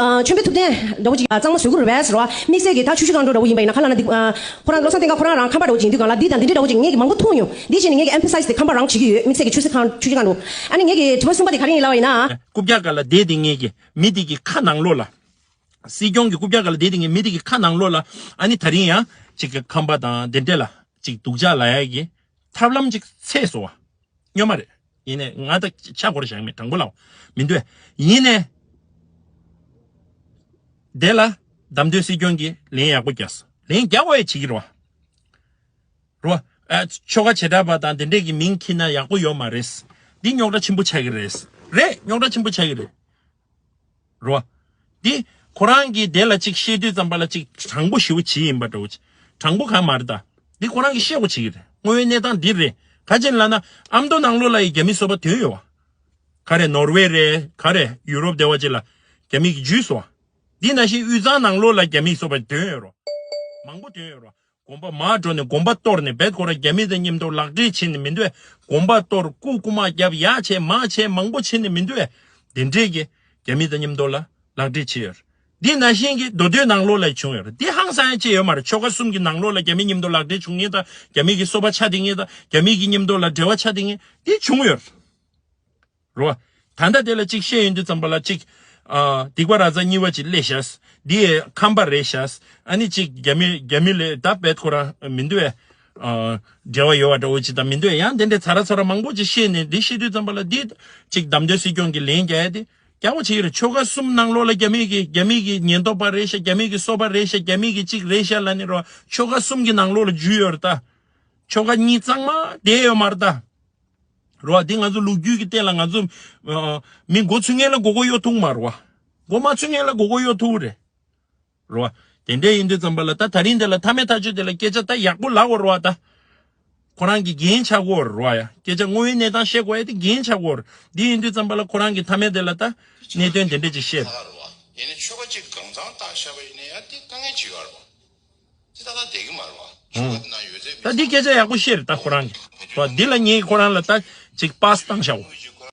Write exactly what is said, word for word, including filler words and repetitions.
ཨ་ཆོས་འཕེལ་ཐུབ་བསྟན་འདྲ་བོ་ཅིག་ཨ་གཙང་མ་བཟོ་དགོས་རེད་པས་ཟེར་བ། དམིགས་བསལ་གྱི་ད་ཆུ་བཞི་སྒང་དྲུག་འདྲ་བོ་ཡིན་པ་ཡིན་ན། ག་ལ་ན་འདི་ཨ་ཁོ་རང་བློ་བཟང་བསྟན་དགའ་ཁོ་རང་རང་ཁམས་པ་འདྲ་བོ་ཅིག་ཡིན་དུས་སྒང་ལ། འདི་དང་འདི་འདྲ་འདྲ་བོ་ཅིག་ངེད་ཀྱིས་མང་པོ་མཐོང་ཡོང་། འདི་བྱས་ནས་ངེད་ཀྱིས་emphasize དེ་ཁམས་པ་རང་བྱེད་ཀྱི་ཡོད། དམིགས་བསལ་གྱི་ཆུ་བཞི་སྒང་ཆུ་བཞི་སྒང་དྲུག་ཨ་ནི་ངེད་ཀྱི་དྲི་བ་གསུམ་པ་དེ་ག་རེ་ཡིན་ལབ་པ་ཡིན་ན། རྐུབ་བཀྱག་སྒང་ལ་བསྡད་དེ་ངེད་ཀྱིས་མི་དེ་གི་ཁ་ནང་ལོགས་ལ། སྲིད་སྐྱོང་གི་རྐུབ་བཀྱག་སྒང་ལ་བསྡད་དེ་ངེད་མི་དེ་གི་ཁ་ནང་ལོགས་ལ། ཨ་ནི་ད་རིང་ཡང་ཅིག་གི་ཁམས་པ་དང་དེ་འདྲ་ལ་ཅིག་སྡུག་ཅག་ལབ་ཡ་གི་ཐབས་ལམ་ཅིག་འཚོལ་སོང་བ། སྨྱོན་མ་རེད། ཡིན་ནའི་ང་ད་ཆ་སྒོར་བཞག་མེད། དྲང་པོ་ལབ་མི་འདོད། ཡིན་ནའི་དེ་ལ་བདམས་ཐོན་སྲིད་སྐྱོང་གིས་ལན་ཡག་པོ་བརྒྱབ་སོང་། ལན་རྒྱག་དགོས་ཡ་བྱེད་ཀྱི་རེད་བ། རེད་བ། ཨ་ཆོལ་ཁ་བྱེ་བྲག་པ་དང་དེ་འདྲས་ཀྱི་མིང་འཁྱེར་ན་ཡག་པོ་ཡོད་མ་རེད། འདི་རྙོག་དྲ་ཆེན་པོ་ཆགས་ཀྱི་རེད། རེད། རྙོག་དྲ་ཆེན་པོ་ཆགས་ཀྱི་རེད། རེད་བ། འདི་ཁོ་རང་གིས་དེ་ལ་ཅིག་བཤད་དུས་ཙམ་པ་ལ་ཅིག་དྲང་པོ་ཞེ་པོ་བྱེད་ཡིན་པ་འདྲ་བོ་ཅིག་དྲང་པོ་གང་མ་རེད་ད། འདི་ཁོ་རང་གིས་བཤད་དགོས་བྱེད་ཀྱི་རེད། དངོས་ཡོད་གནས་སྟངས་འདི་རེད། ག་ཅི་ལབ་ན་ཨ་མདོ་ནང་ལོགས་ལ་ཡི་རྒྱ་མི་སོ་པ་ཐོན་ཡོད་བ། ག་རེ་ནོར་ཝེ་རེད། ག་རེ་ཡུ་རོབ་དེ་བ་ཅིག་ལ་རྒྱ་མི་གིས་འཇུས་སོང་བ། འདི་ནང་བཞིན་དབུས་གཙང་ནང་ལོགས་ལ་རྒྱ་མི་སོ་པ་ཐོན་ཡོད་རོ། མང་པོ་ཐོན་ཡོད་རོ། དགོན་པ་མར་འགྲོ་ནས་དགོན་པ་གཏོར་ནས་བེད་ཁོ་རང་རྒྱ་མི་དང་མཉམ་དུ་ལག་འབྲེལ་བྱེད་ནས་མི་འདུག་གས། དགོན་པ་གཏོར། སྐུ་རྐུ་མ་རྒྱབ། ཡ་བྱས་མ་བྱས་མང་པོ་བྱེད་ནས་མི་འདུག་གས། དེ་འདྲས་ཀྱི་རྒྱ་མི་དང་མཉམ་དུ་ལ་ལག་འབྲེལ་བྱེད་ཡོད་རེད། འདི་ནང་བཞིན་གྱི་མདོ་སྟོད་ནང་ལོགས་ལ་བྱུང་ཡོད་རེད། འདི་ཧང་སང་ཡ་ཅིག་ཡོད་མ་རེད། ཆོལ་ཁ་གསུམ་གྱི་ནང་ལོགས་ལ་རྒྱ་མི་མཉམ་དུ་ལག་འབྲེལ་བྱུང་མཁན་དང་། རྒྱ་མི་གི་སོ་པ་ཆགས་བསྡད་མཁན་དང་། རྒྱ་མི་གི་མཉམ་དུ་ལ་འབྲེལ་བ་ཆགས་བསྡད་མཁན་འདི་བྱུང་ཡོད་རེད། རོ། ད་ལྟ་དེ་ལ་གཅིག་བཤད་ཡོང་དུས་ཙམ་པ་ལ་གཅིག་ཨ་སྡིག་པ་ར་ཛ་གཉིས་པ་ཅིག་སླེབས་ཤག་འདི་ཡའི་ཁམས་པ་རེད་ཤག་ཨ་ནི་གཅིག་རྒྱ་མི་རྒྱ་མི་ལས་ད་བེད་ཁོ་རང་མི་འདུག་གས། ཨ་འབྲེལ་བ་ཡོད་པ་འདྲ་བོ་ཅིག་དང་མི་འདུག་གས། ཡང་དེ་འདྲའི་ཚ་ར་ཚ་ར་མང་པོ་ཅིག་བཤད་ནས། འདི་བཤད་དུས་ཙམ་པ་ལ་འདི་གཅིག་བདམས་ཐོན་སྲིད་སྐྱོང་གི་ལན་རྒྱག་ཡ་དེ་རྒྱག་པོ་བྱེད་ཀྱི་རེད། ཆོལ་ཁ་གསུམ་ནང་ལོགས་ལ་རྒྱ་མི་གི་རྒྱ་མི་གི་ཉེན་རྟོག་པ་རེད་ཤག་རྒྱ་མི་གི་སོ་པ་རེད་ཤག་རྒྱ་མི་གི་གཅིག་རེད་ཤག་ལབ་ནས་རོ། ཆོལ་ཁ་གསུམ་གྱི་ནང་ལོགས་ལ་འཇུས་ཡོད་རེད་ད། ཆོལ་ཁ་གཉིས་གཙང་མ་བསྡད་ཡོད་མ་རེད་ད། རེད་བ། འདི་ང་ཚོ་ལོ་རྒྱུས་ཀྱི་སྟེང་ལ་ང་ཚོ་ཨ་མི་མགོ་ཚོས་མཁན་ལ་མགོ་སྐོར་གཡོག་ཐུབ་མ་རེད་བ། མགོ་མ་ཚོས་མཁན་ལ་མགོ་སྐོར་གཡོག་ཐུབ་རེད། རེད་བ། དེ་འདྲ་ཡིན་དུས་ཙམ་པ་ལ་ད་ད་རིང་འདི་ལ་མཐའ་མའི་མཐའ་མཇུག་དེ་ལ་སྐད་ཆ་ད་ཡག་པོ་ལབ་དགོས་རེད་བ་ད། ཁོ་རང་གི་འགན་ཆགས་ཀྱི་ཡོད་རེད་བ་ཡ། སྐད་ཆ་དངོས་ཡོད་གནས་སྟངས་བཤད་དགོས་ཡ་དེ་འགན་ཆགས་ཀྱི་ཡོད་རེད། འདི་ཡིན་དུས་ཙམ་པ་ལ་ཁོ་རང་གི་མཐའ་མའི་དེ་ལ་ད་གནད་དོན་དེ་འདྲ་ཅིག་བཤད། ཡིན་ནའི་ཆོལ་ཁ་གཅིག་གང་ཚང་བཏགས་བཞག་པ་ཡིན་ན་ཡང་དེ་དཀའ་ངལ་ཅིག་ཡོད་རེད་བ། དེ་ད་ལྟ་བསྡད་ཀྱི་མ་རེད་བ། ཨང་། ད་འདི་སྐད་ཆ་ཡག་པོ་བཤད་རེད་ད་ཁོ་རང་གིས། ད་འདི་ལ་ངས་ཁོ་རང་ལ་ད་ཅིག་པཱ་སི་བཏང་བཞག་འོ།